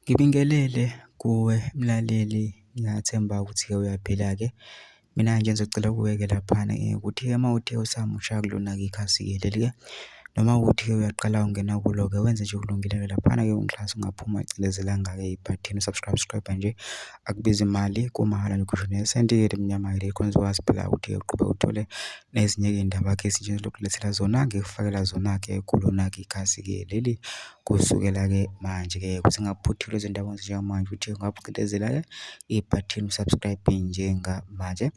Ngibingelele kuwe mlaleli, ngiyathemba ukuthi-ke uyaphila-ke. Mina nje ngizocela kuwe-ke laphana ukuthi-ke uma uthe usamusha kulona-ke ikhasi-ke leli-ke, noma ukuthi-ke uyaqala ungena kulo-ke wenze nje okulungile laphana-ke ungixhase ungaphuma icelezelanga-ke ibhathini subscribe nje, akubizi imali kumahhala nje ukhishwa nesenti-ke lemnyama-ke le khona uzokwazi phela ukuthi-ke uqhubeke uthole nezinye-ke iy'ndaba-ke ezintsha ezizokulethela zona ngikufakela zona-ke kulona-ke ikhasi-ke leli kusukela-ke manje-ke kuthi ngakuphuthile ezindabeni ezinjengamanje ukuthi ungabucindezela-ke ibhathini subscribe njengamanje.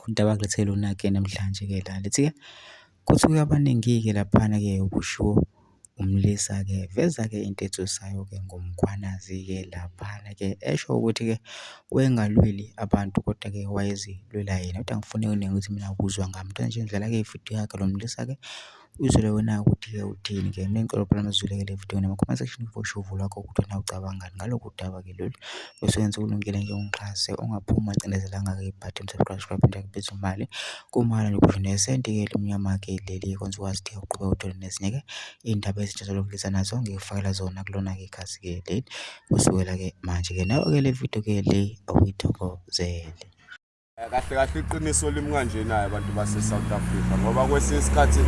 Udaba ngilethele lona-ke namhlanje-ke la lithi-ke kuthi abaningi-ke laphana-ke okushiwo umlisa-ke veza-ke into ethusayo-ke ngomkhwanazi-ke laphana-ke esho ukuthi-ke wayengalweli abantu kodwa-ke wayezilwela yena. Kodwa angifuni uningi ukuthi mina ukuzwa ngami into nje ndlela-ke ividiyo yakhe lo mlisa-ke uzwele wena ukuthi-ke uthini-ke. Mina ngicela phela mazwile-ke le video nama-comment section kusho uvo lwakho ukuthi wena ucabangani ngalokhu udaba-ke lolu bese wenza okulungile nje ungixhase ungaphuma acindezelanga-ke ibhathini subscribe nje akubiza imali kumahhala nje ukhishwa nesenti-ke lemnyama-ke leli kwenza ukwazi ukuthi uqhubeke uthole nezinye-ke iy'ndaba ezintsha zokulisa nazo ngikufakela zona kulona-ke ikhasi-ke leli kusukela-ke manje-ke. Nayo-ke le video-ke le awuyithokozele. Kahle kahle iqiniso limi kanjena abantu base-South Africa ngoba kwesinye isikhathi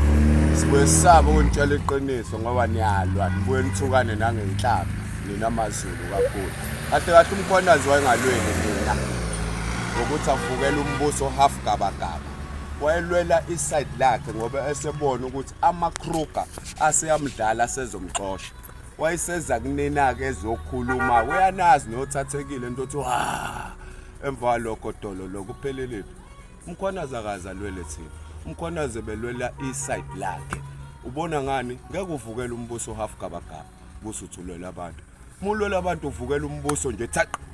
sibuye sisaba ukunitshela iqiniso ngoba niyalwa nibuye nithukane nangenhlamba ninamaZulu kakhulu. Kahle kahle umkhwanazi wayengalweli mina ngokuthi avukele umbuso half gabagaba, wayelwela iside lakhe ngoba esebona ukuthi amaKruger aseyamdlala asezomxosha. Wayeseza kunina-ke ezokhuluma uyanazi nothathekile into othi emva lokho dolo lokuphelele umkhwanazi akaza lwele thina, umkhwanazi belwela iside lakhe. Ubona ngani ngeke uvukele umbuso half gabagaba buso uthulwela abantu, mulwela abantu uvukela umbuso nje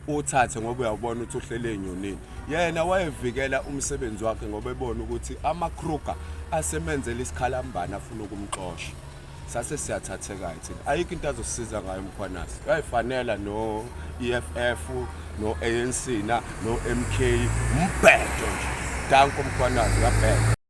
uthathe ngoba uyabona ukuthi uhlele enyonini. Yena wayevikela umsebenzi wakhe ngoba ebona ukuthi amaKruger asemenzela isikhalambana afuna ukumxosha. Sase siyathatheka thina, ayikho into azosisiza ngayo umkhwanazi. Uyayifanela no EFF no ANC no MK umbhedo nje danko umkhwanazi uyabheka.